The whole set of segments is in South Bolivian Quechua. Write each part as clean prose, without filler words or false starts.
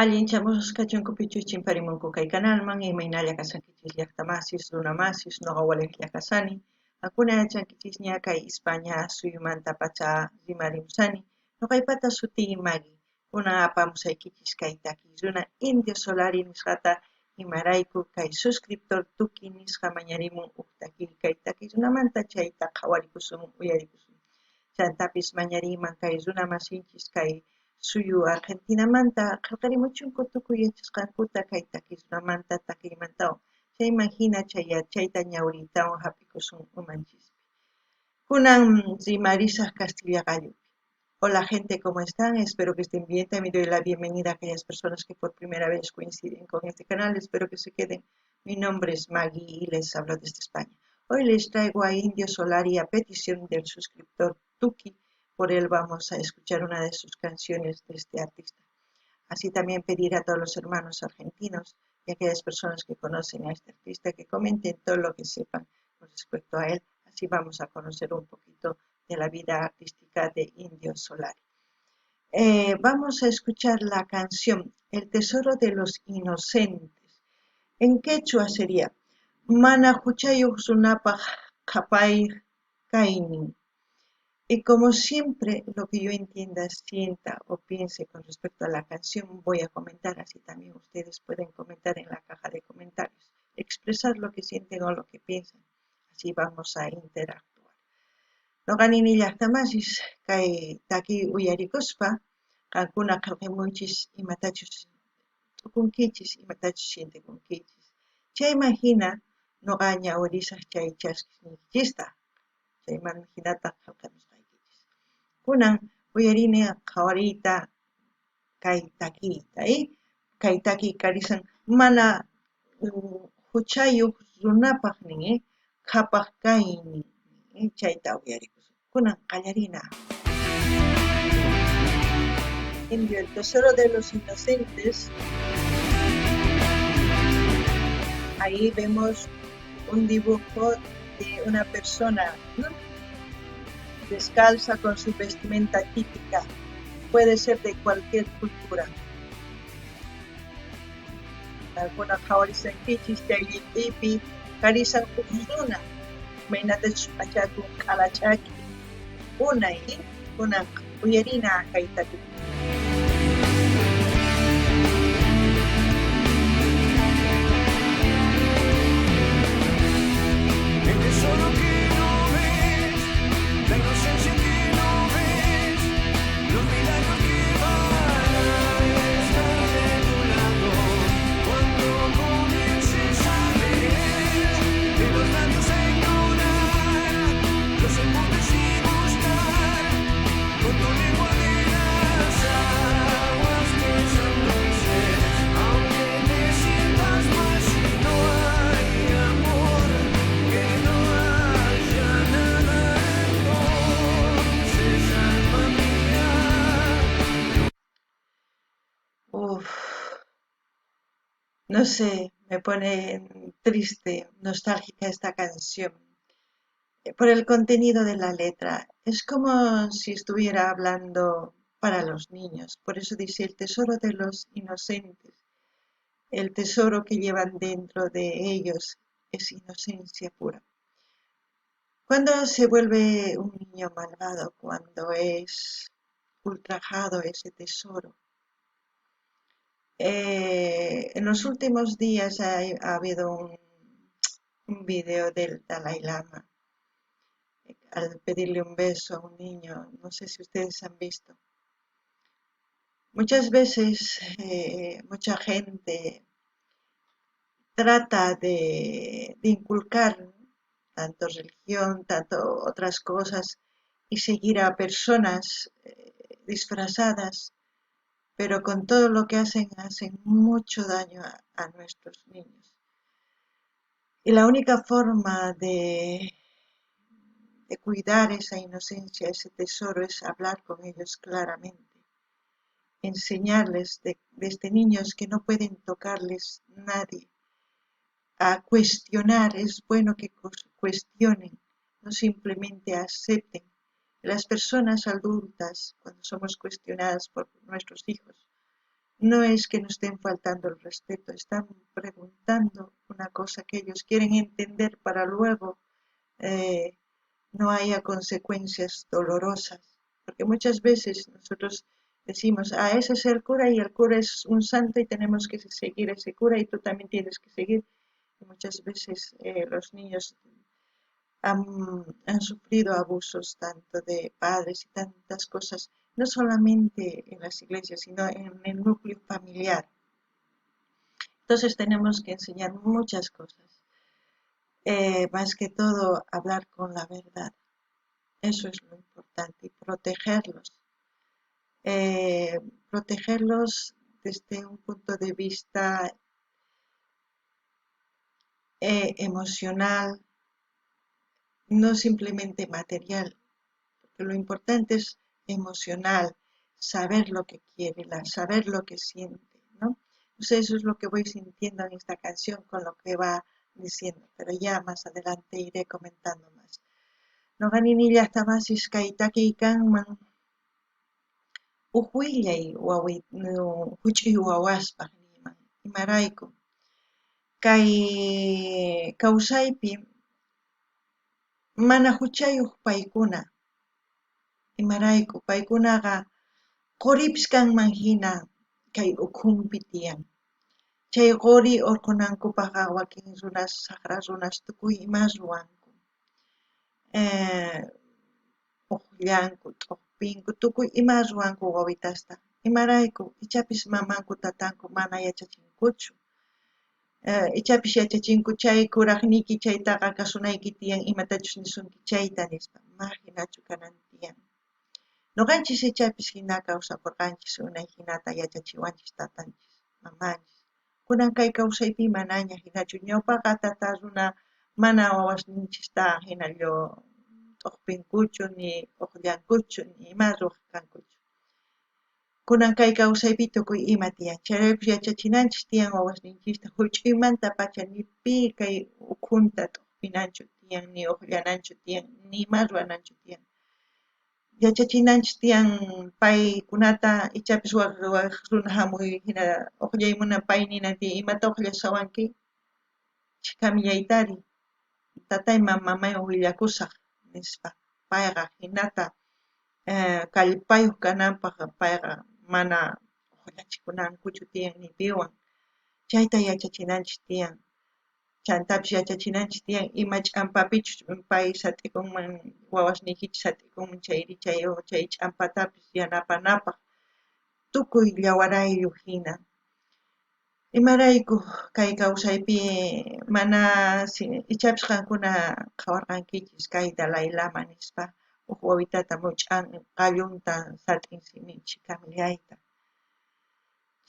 Allinchamusqa chunkupichu chimparimunku kay kanalman, imaynalla kashankichis llaqtamasis, runamasis, noqa walejlla kasani. Qankuna yachankichisña kay España suyumanta pacha rimarimusani. Noqaypata sutiy Maggie. Kunan apamusaykichis kay takiy runa Indio Solari nisqata imarayku kay suscriptor Tuki nisqa mañarimun uj takiy kay takiy runamanta chayta qhawarikusun uyarikusun. Chantapis mañariyman kay runa masinchis kay suyu Argentinamanta qhelqarimuchunku tukuy yachasqankuta kay takiy runamanta takiymantawan. Chayman hina chay yachayta ñawriytawan hap'ikusun umanchispi. Kunan rimarisaq kastilla qallupi. Hola gente, ¿cómo están? Espero que estén bien. También doy la bienvenida a aquellas personas que por primera vez coinciden con este canal. Espero que se queden. Mi nombre es Maggie y les hablo desde España. Hoy les traigo a Indio Solari a petición del suscriptor Tuki. Por él vamos a escuchar una de sus canciones de este artista. Así también pedir a todos los hermanos argentinos y aquellas personas que conocen a este artista que comenten todo lo que sepan con respecto a él. Así vamos a conocer un poquito de la vida artística de Indio Solari. Vamos a escuchar la canción El Tesoro de los Inocentes. En quechua sería Mana huchayuq runapaj qhapay kaynin. Y como siempre, lo que yo entienda, sienta o piense con respecto a la canción, voy a comentar. Así también ustedes pueden comentar en la caja de comentarios, expresar lo que sienten o lo que piensan. Así vamos a interactuar. Noqa nini llaqtamasis kay takiy uyarikuspa qankuna qhelqamuychis imatachus t'ukunkichis, imatachus sientekunkichis. Chayman hina noqa ñawirisaq chay chaskisniykichista. Chayman hinataq qhelqamusqaykichis. Kunan uyarini qhawariyta kay takiyta, Kay takiy karisan mana huchayuq runapaq nin, qhapaq kaynin, chayta uyarikusun. Kunan qallarina. Indio, el tesoro de los inocentes. Ahí vemos un dibujo de una persona, ¿no?, descalza con su vestimenta típica. Puede ser de cualquier cultura. Alguna qhawarisankichis chay llip'ipi karisan huk runa, imaynatachus p'achakun q'alach'aki unay, kunan uyarina kay takiy. El tesoro que no ves, la inocencia que no ves, los milagros que van a estar de tu lado cuando comiences a leer, de los labios a ignorar, los embutes y buscar, con tu lengua de las aguas que son dulces, aunque te sientas mal si no hay amor, que no haya nada, entonces alma mía. Uf, no sé, me pone triste, nostálgica esta canción. Por el contenido de la letra. Es como si estuviera hablando para los niños. Por eso dice el tesoro de los inocentes. El tesoro que llevan dentro de ellos es inocencia pura. ¿Cuándo se vuelve un niño malvado? Cuando es ultrajado ese tesoro. En los últimos días ha habido un video del Dalai Lama al pedirle un beso a un niño. No sé si ustedes han visto. Muchas veces mucha gente trata de inculcar, ¿no?, tanto religión, tanto otras cosas, y seguir a personas disfrazadas, pero con todo lo que hacen, hacen mucho daño a nuestros niños. Y la única forma de cuidar esa inocencia, ese tesoro, es hablar con ellos claramente, enseñarles desde niños que no pueden tocarles nadie, a cuestionar. Es bueno que cuestionen, no simplemente acepten. Las personas adultas, cuando somos cuestionadas por nuestros hijos, No es que nos estén faltando el respeto, están preguntando una cosa que ellos quieren entender para luego no haya consecuencias dolorosas. Porque muchas veces nosotros decimos, ah, ese es el cura y el cura es un santo y tenemos que seguir a ese cura y tú también tienes que seguir. Y muchas veces los niños han sufrido abusos tanto de padres y tantas cosas, no solamente en las iglesias, sino en el núcleo familiar. Entonces tenemos que enseñar muchas cosas. Más que todo, hablar con la verdad. Eso es lo importante, y protegerlos. Protegerlos desde un punto de vista emocional, no simplemente material, porque lo importante es emocional, saber lo que quiere, saber lo que siente, ¿no? Entonces eso es lo que voy sintiendo en esta canción con lo que va diciendo, pero ya más adelante iré comentando más. Noqa nini llaqtamasis kay takiy kanman uj willay huch'uy wawaspaq niyman, imarayku kay kawsaypi mana huchayuq paykuna, imarayku paykunaqa quripis kanman hina kay ukhunpi tiyan. Chay quri urqunankupaqqa wakin runas, saqra runas tukuy ima ruwanku. Uqllanku, t'uqpinku, tukuy ima ruwanku wawitasta. Imarayku ichapis mamanku tatanku mana yachachinkuchu. Ichapis yachachinku chay kuraqniyki chaytaqa kasunayki tiyan imatachus nisunki chayta nispa. Ma hinachu kanan tiyan. Noqanchis ichapis hina kawsakurqanchis unay hinata yachachiwanchis tatanchis, mamanchis. Kunan kay kawsaypi manaña hinachu ñawpaqa tata runa mana wawasninchista hinallo t'uqpinkuchu ni uqllankuchu ni ima ruwaq kankuchu. Kunan kay kawsaypi tukuy ima tiyan. Chayrayku yachachinanchis tiyan wawasninchista huch'uymantapacha ni pi kay ukhunta t'uqpinanchu tiyan, ni uqllananchu tiyan, ni ima ruwananchu tiyan. Yachachinanchis tiyan paykunata ichapis waq runa hamuy hina uqllaymunan pay ninan tiyan imata uqllashawanki chhikamillaytari tatayman mamaywan willakusaq nispa payqa hinata kallpayuq kananpaq payqa mana uqllachikunankuchu tiyan ni piwan chayta yachachinanchis tiyan. Chantapis yachachinanchis tiyan ima ch'ampapichus pay sat'ikunman wawasniykichis sat'ikunman chayri chay ch'ampatapis yanapanapaq tukuy llawarayyu hina. Imarayku kay kawsaypi mana ichapis qankuna qhawarqankichis kay Dalai Lama nispa uj wawitata much'an qallunta sat'in simin chhikamillayta.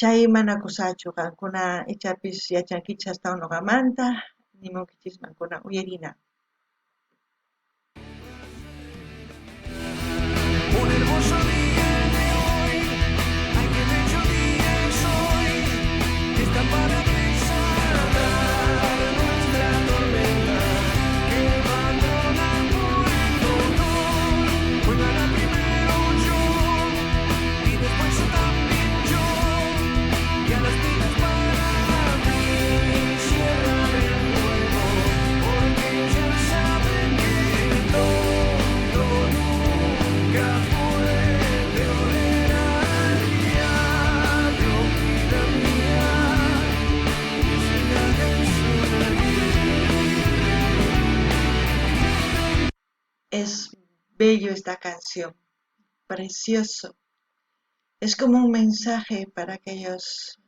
Chay mana kusachu qankuna ichapis yachankichis astawan noqamanta nimunkichisman kunan uyarina. Un hermoso día el de hoy, ay qué bello día es hoy, está para desatar nuestra tormenta, que va a tronar por el dolor. Voy a ganar primero yo, y después yo también yo, y a las pilas para mí, cierran el juego, porque ya saben que el tonto nunca puede oler al diablo, vida mía, música de su nariz. Es bello esta canción, precioso. Es como un mensaje para aquellos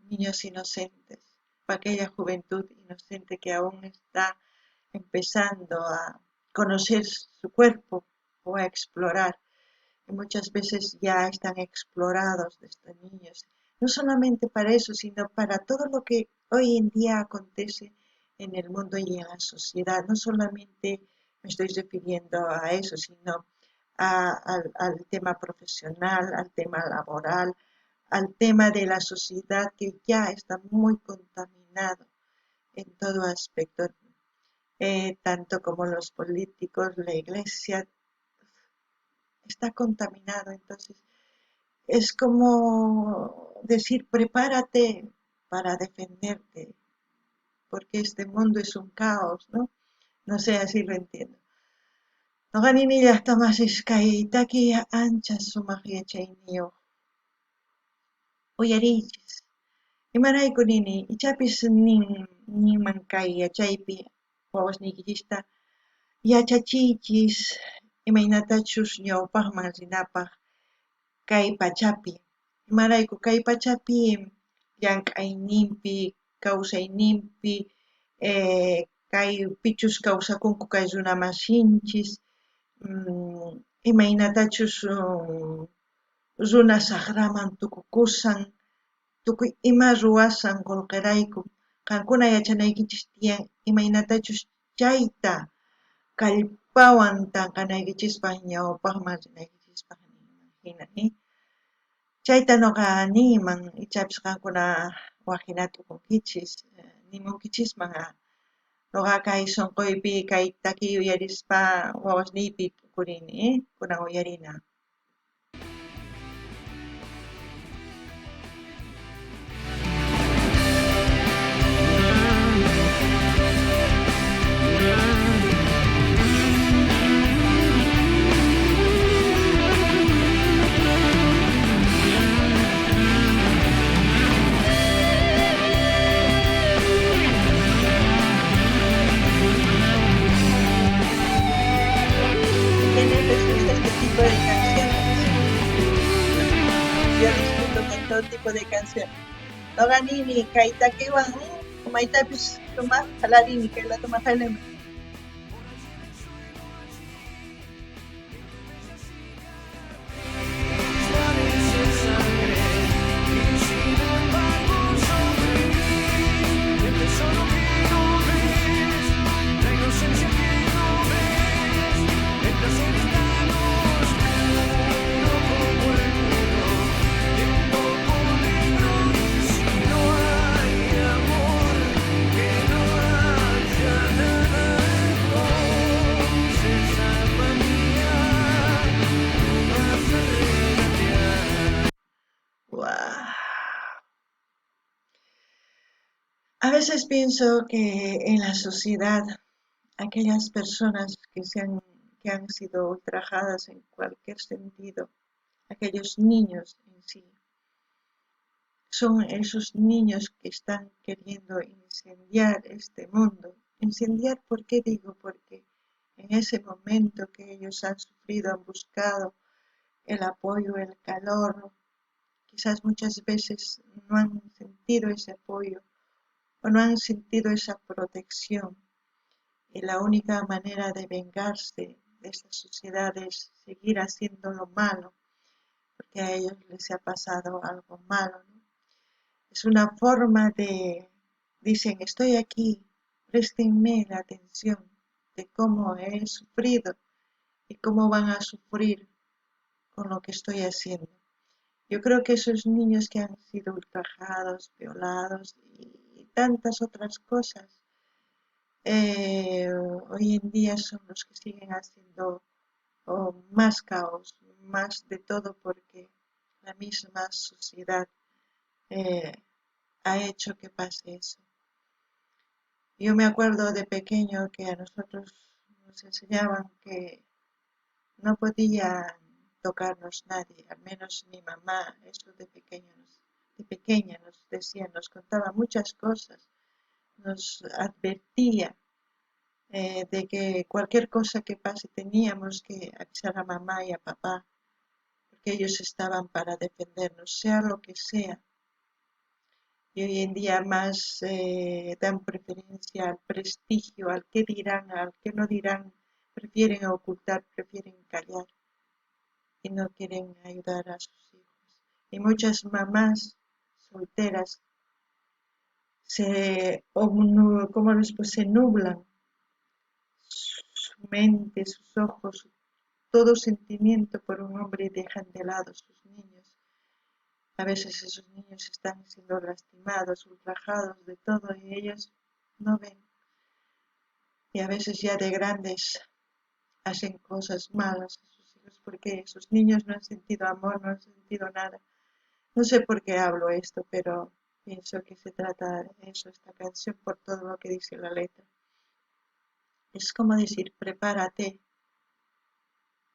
niños inocentes, para aquella juventud inocente que aún está empezando a conocer su cuerpo o a explorar. Y muchas veces ya están explorados de estos niños. No solamente para eso, sino para todo lo que hoy en día acontece en el mundo y en la sociedad. No solamente me estoy refiriendo a eso, sino al tema profesional, al tema laboral, al tema de la sociedad que ya está muy contaminado en todo aspecto, tanto como los políticos, la iglesia, está contaminado. Entonces, Es como decir, prepárate para defenderte, porque este mundo es un caos, ¿no? No sé, así lo entiendo. Noqa nini llaqtamasis kay takiy ancha sumaq yachayniyuq. Uyariychis. Imarayku nini, ichapis nin ninman kay yachaypi wawasniykichista yachachiychis imaynatachus ñawpaqman rinapaq kay pachapi. Imarayku kay pachapi llank'ayninpi, kawsayninpi, kay pichus kawsakunku kay runamasinchis, imaynatachus runa saqraman tukukusan, tukuy ima ruwasan qullqirayku. Qankuna yachanaykichis tiyan imaynatachus chayta kallpawan tanqanaykichispaq ñawpaqman rinaykichispaq hina, Chayta noqa niyman, ichapis qankuna waj hina tukunkichis, nimunkichisman noqa kay sunquypi kay takiy uyarispa wawasniypi t'ukurini, kunan uyarina. ¿Quiénes les gusta este tipo de canciones? Yo disfruto con todo tipo de canciones. Noqa nini kay takiywan maytapis sumaqta qhallarini kay latuman. A veces pienso que en la sociedad aquellas personas que han sido ultrajadas en cualquier sentido, aquellos niños en sí, son esos niños que están queriendo incendiar este mundo. Incendiar, ¿por qué digo? Porque en ese momento que ellos han sufrido, han buscado el apoyo, el calor, quizás muchas veces no han sentido ese apoyo o no han sentido esa protección. Y la única manera de vengarse de esta sociedad es seguir haciendo lo malo, porque a ellos les ha pasado algo malo, ¿no? Es una forma de, dicen, estoy aquí, préstenme la atención de cómo he sufrido y cómo van a sufrir con lo que estoy haciendo. Yo creo que esos niños que han sido ultrajados, violados y tantas otras cosas, hoy en día son los que siguen haciendo más caos, más de todo, porque la misma sociedad ha hecho que pase eso. Yo me acuerdo de pequeño que a nosotros nos enseñaban que no podía tocarnos nadie, al menos mi mamá, eso de pequeño de pequeña nos decía, nos contaba muchas cosas, nos advertía de que cualquier cosa que pase teníamos que avisar a mamá y a papá, porque ellos estaban para defendernos, sea lo que sea. Y hoy en día más dan preferencia al prestigio, al qué dirán, al qué no dirán, prefieren ocultar, prefieren callar y no quieren ayudar a sus hijos. Y muchas mamás solteras se, ¿cómo les pues, se nublan su mente, sus ojos, todo sentimiento por un hombre y dejan de lado a sus niños. A veces esos niños están siendo lastimados, ultrajados de todo y ellos no ven. Y a veces ya de grandes hacen cosas malas a sus hijos Porque sus niños no han sentido amor, no han sentido nada. No sé por qué hablo esto, pero pienso que se trata de eso, esta canción, por todo lo que dice la letra. Es como decir, prepárate,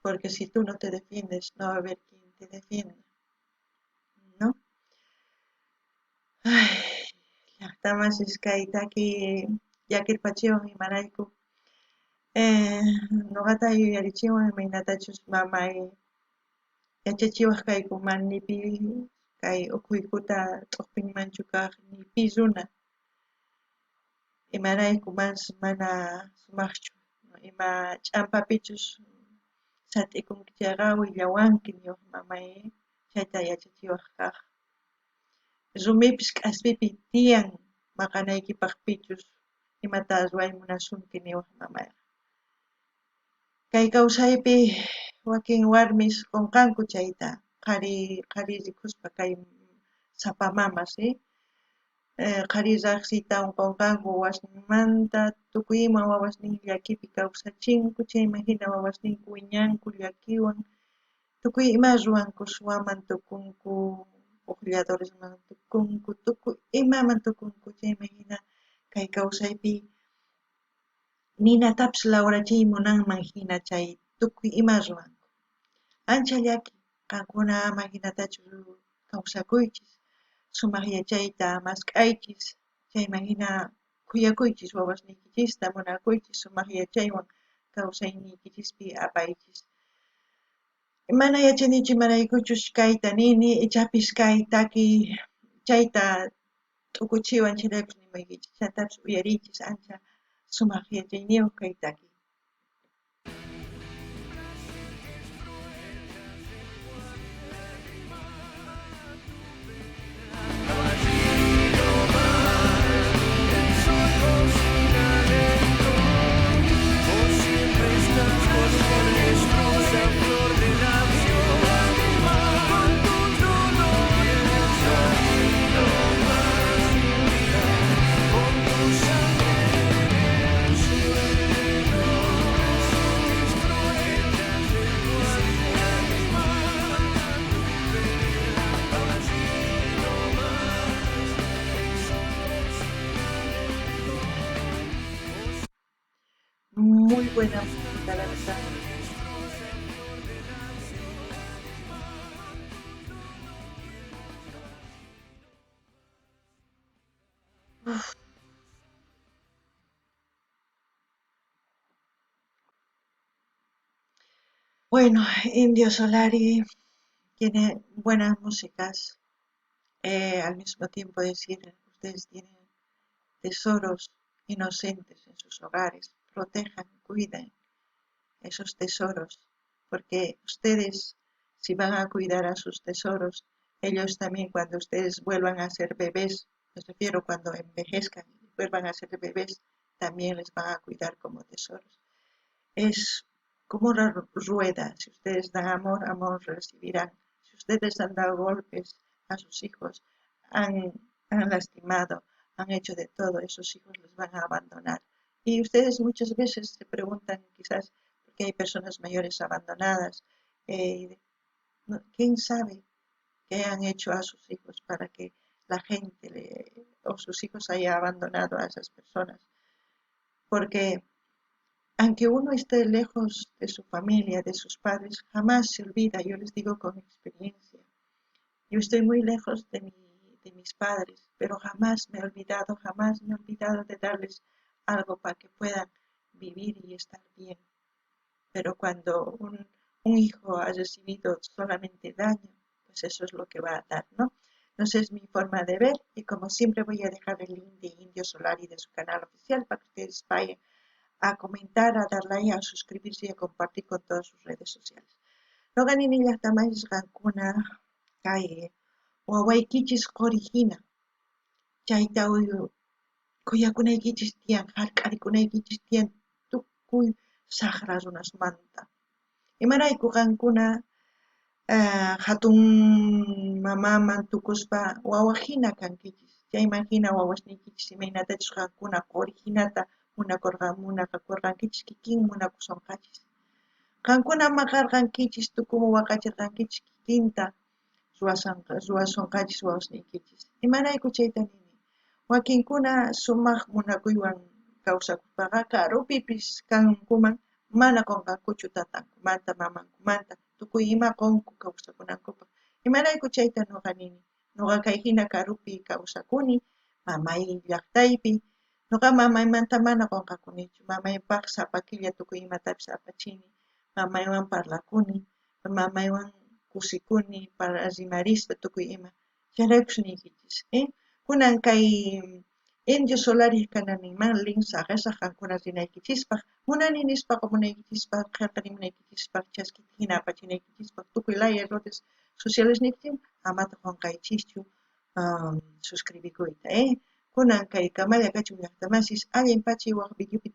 porque si tú no te defiendes, no va a haber quien te defienda, ¿no? Ay, llajtamasis kay taki llakirpachiwan imarayku. Noqata yuyarichiwan imaynatachus mamay yachachiwaj kayku manipi kay ukhuykuta t'uqpinmanchu kaj ni pi runa, imarayku mana sumajchu, ima ch'ampapichus sat'ikunki chayqa willawanki niwaj mamay chayta yachachiwaj kaj. Rumipis k'aspipi tiyan maqanaykipaj pichus imata ruway munasunki niwaj mamayqa. Kay kawsaypi wakin warmis qonqanku chayta, qhari qhari rikuspa kay sapa mamas, qhari rajsiyta qonqanku wawasninmanta, tukuy ima wawasnin llakipi kawsachinku, chayman jina wawasninku wiñanku llakiwan, tukuy ima ruwanku, suwaman tukunku, ujlladoresman tukunku, tukuy imaman tukunku, chayman jina kay kawsaypi ninatapis lawrachiy munanman jina chay tukuy ima ruwanku. Ancha llaki, qankuna ama jinatachu kawsakuychis, sumaq yachayta mask'aychis, chayman jina khuyakuychis wawasniykichista, munakuychis, sumaq yachaywan kawsayniykichispi apaychis. Mana yachanichu imaraykuchus kayta nini, ichapis kay taki chayta t'ukuchiwan chayraykus nimuykichis, chantapis uyariychis ancha sumaq yachayniyuq kay taki. Muy buena música, la verdad. Uf. Bueno, Indio Solari tiene buenas músicas. Al mismo tiempo decir, ustedes tienen tesoros inocentes en sus hogares, protejan, cuiden esos tesoros, porque ustedes, si van a cuidar a sus tesoros, ellos también cuando ustedes vuelvan a ser bebés, me refiero cuando envejezcan y vuelvan a ser bebés, también les van a cuidar como tesoros. Es como una rueda, si ustedes dan amor, amor recibirán. Si ustedes han dado golpes a sus hijos, han lastimado, han hecho de todo, esos hijos les van a abandonar. Y ustedes muchas veces se preguntan quizás por qué hay personas mayores abandonadas. ¿Quién sabe qué han hecho a sus hijos para que la gente o sus hijos haya abandonado a esas personas? Porque aunque uno esté lejos de su familia, de sus padres, jamás se olvida. Yo les digo con experiencia. Yo estoy muy lejos de mis padres, pero jamás me he olvidado, jamás me he olvidado de darles algo para que puedan vivir y estar bien. Pero cuando un hijo ha recibido solamente daño, pues eso es lo que va a dar, ¿no? Entonces es mi forma de ver y como siempre voy a dejar el link de Indio Solari de su canal oficial para que ustedes vayan a comentar, a dar like, a suscribirse y a compartir con todas sus redes sociales. Noqa nini llaqtamaysis qankuna kay wawaykichis qori hina chayta khuyakunaykichis tiyan, hark'arikunaykichis tiyan tukuy saqra runasmanta. Imarayku qankuna hatun mamaman tukuspa wawa hina kankichis, chayman hina wawasniykichis imaynatachus qankuna qori hinata munakurqankichis kikin munakusonqachis. Qankuna maqarqankichis, tukumu waqachirqankichis kikinta ruwasonqachis wawasniykichis. Imarayku chayta nini? Wakinkuna sumaq munakuywan kawsakuspaqa karupipis kankuman mana qunqankuchu tatankumanta, mamankumanta, tukuy ima qunku kawsakunankupaq. Imarayku chayta nuqa nini? Nuqa kay hina karupi kawsakuni, mamay llaqtaypi, nuqa mamaymanta mana qunqakunichu, mamaypaq sapa killa tukuy imatapis apachini, mamaywan parlakuni, mamaywan kusikuni, rimarispa tukuy ima. Chayraykus niykichis, Kunan kay Indio Solari kanalninman link saqesaq qankuna rinaykichispaq, munani nispa qomunaykichispaq, qhelqarimunaykichispaq, chaskita hina apachinaykichispaq, tukuy laya redes sociales niykichis, amata qunqaychischu suscribikuyta, Kunan kay kamalla kachun llaqtamasis, allin pachay waq videopi.